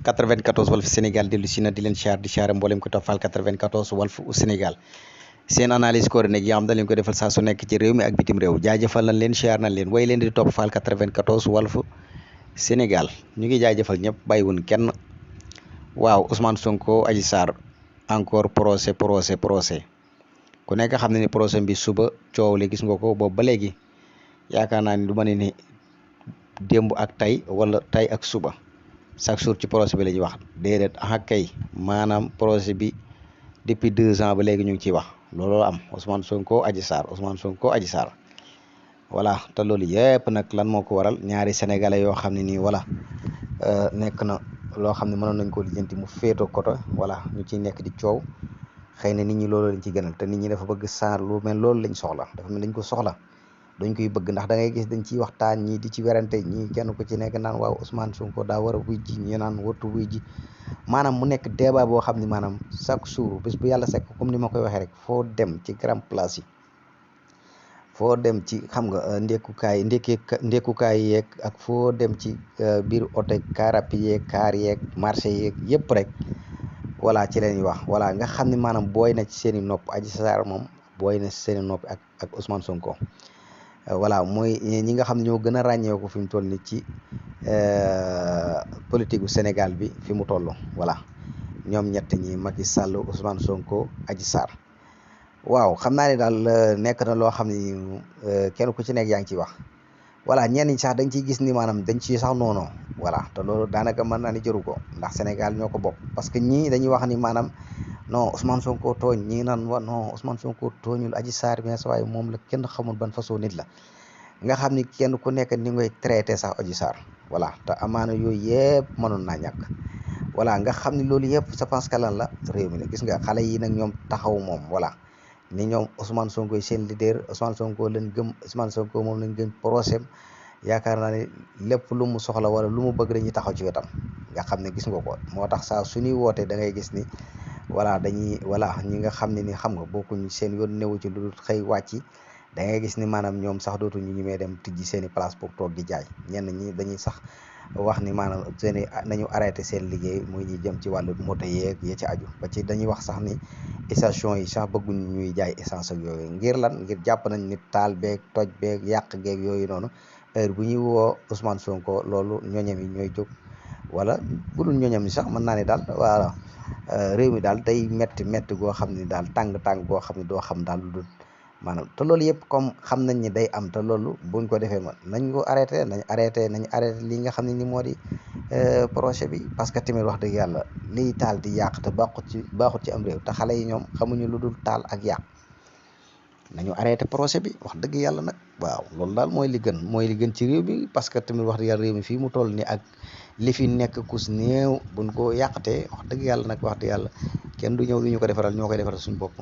94 Walf Sénégal dellu si na di leen siyaar di siyaare mboolem ko toppal 94 Walf Sénégal seen analyse chronique yi am da leen ko defal saa su nekk ci réew mi ak bitim réew jaajëfal nañ leen siyaar nañ leen way leen di topp fal 94 Walf Sénégal ñu ngi jaajëfal ñëpp bàyyiwun kenn. waaw Ousmane Sonko Adji Sarr encore procès ku nekk xam ne ni procès bi suba coow li gis nga ko boobu ba léegi yaakaar naa ni du ma ne ni démb ak tey wala tey ak suba chaque jour ci procès bi la ñuy wax déedéet kay maanaam procès bi depuis 2 ans ba léegi ñu ngi ciy wax looloo am Ousmane Sonko Adji Sarr voilà te loolu yëpp nag lan moo ko waral ñaari sénégalais yoo xam ne nii voilà nekk na loo xam ne mënoon nañ ko lijjanti mu féetoo koto voilà ñu ciy nekk di coow xëy na nit ñi loolu lañ ci gënal te nit ñi dafa bëgg saar lu mel loolu lañ soxla dafa mel lañ ko soxla dañ koy bëgg ndax da ngay gis dañ ciy waxtaan ñii di ci werante ñii kenn ku ci nekk naan waaw Ousmane Sonko daa war a wuy ji ñi naan wartu wuy ji maanaam mu nekk débat boo xam ne maanaam chaque jour bés bu yàlla sekk comme ni ma koy waxee rek foo dem ci grand place yi foo dem ci xam nga ndekkukaay yeeg ak foo dem ci biir oto car rapide yeeg car yeeg marché yeeg yëpp rek voilà ci leen wax voilà nga xam ne maanaam booy na ci seen i nopp Adji Sarr moom booy na ci seen i nopp ak Ousmane Sonko voilà mooy ñi nga xam ne ñoo gën a ràññee ko fi mu toll ni ci politique gu Sénégal bi fi mu toll voilà ñoom ñett ñi Macky Sall Ousmane Sonko Adji Sarr waaw xam naa ne daal nekk na loo xam ne kenn ku ci nekk yaa ngi ciy wax voilà ñenn ñi sax dañ ciy gis ni maanaam dañ ciy sax noonu voilà te loolu daanaka mën naa ni jëru ko ndax Sénégal ñoo ko bokk parce que ñii dañuy wax ni maanaam non Ousmane Sonko tooñ ñii naan wa non Ousmane Sonko tooñul Adji Sarr bien waaye moom la kenn xamul ban façon nit la nga xam ni kenn ku nekk ni ngay traité sax Adji Sarr voilà te amaana yooyu yëpp mënoon naa ñàkk voilà nga xam ni loolu yëpp je pense que lan la réew mi la gis nga xale yi nag ñoom taxaw moom voilà ni ñoom Ousmane Sonko yi seen leader Ousmane Sonko leen gëm Ousmane Sonko moom lañ gëm procès yaakaar naa ne lépp lu mu soxla wala lu mu bëgg dañuy taxaw ci wetam nga xam ne gis nga ko moo tax saa suñuy wootee da ngay gis ni voilà ñi nga xam ne ni xam nga bokkuñ seen yoon newu ci lu dul xëy wàcc da ngay gis ni maanaam ñoom sax dootuñu ñi mee dem tijji seen i place pour toog di jaay ñenn ñi dañuy sax wax ni maanaam seeni nañu arrêté seen liggéey muy ñi jëm ci wàllu moto yeeg ya ci aju ba ci dañuy wax sax ni station yi sax bëgguñ ñuy jaay essence ak yooyu ngir lan ngir jàpp nañ ni taal beeg toj beeg yàq geeg yooyu noonu heure bu ñuy woo Ousmane Sonko loolu ñoñam yi ñooy jóg wala budul ñoñam yi sax mën naa ne daal voilà réew mi daal day métti goo xam ne daal tàng goo xam ne doo xam daal lu dul maanaam te loolu yëpp comme xam nañ ni day am te loolu buñ ko defee man nañ ko arrêté nañ arrêté li nga xam ne ni moo di projet bi parce que tamit wax dëgg yàlla liy taal di yàq te baaxut ci am réew te xale yi ñoom xamuñu lu dul taal ak yàq nañu arrêté projet bi wax dëgg yàlla nag waaw loolu daal mooy li gën ci réew mi parce que tamit wax dëgg yàlla réew mi fii mu toll ni ak li fi nekk kus néew buñ ko yàqatee wax dëgg yàlla nag wax dëgg yàlla kenn du ñëw lu ñu ko defaral ñoo koy defaral suñu bopp